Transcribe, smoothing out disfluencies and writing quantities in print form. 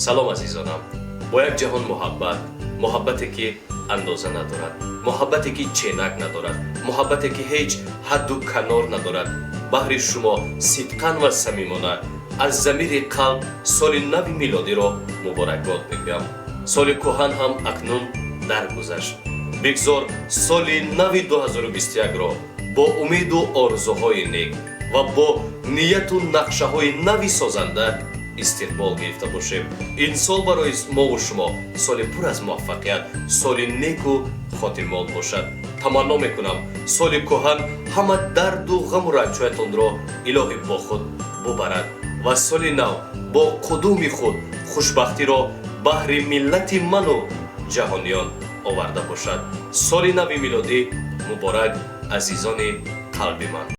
Салом, азизонам! Бо як ҷаҳон муҳаббат, муҳаббате, ки андоза надорад, муҳаббате, ки ченак надорад, муҳаббате, ки ҳеҷ ҳадду канор надорад, баҳри шумо сидқан ва самимона аз замири қалб соли нави милодиро муборакбод мегӯям. Соли кӯҳан ҳам акнун даргузашт. Бигзор соли нави 2021-ро бо умеду орзуҳои нек ва бо нияту нақшаҳои нави созанда истиқбол гирифта бошем. Ин сол барои мову шумо соли пур аз муваффақият, соли неку хотирмон бошад. Таманно мекунам, соли кӯҳан ҳама дарду ғаму ранҷҳоятонро илоҳӣ бо худ бубарад ва соли нав бо қудуми худ хушбахтиро баҳри миллати ману ҷаҳониён оварда бошад. Соли нави милодӣ муборак, азизони қалби ман!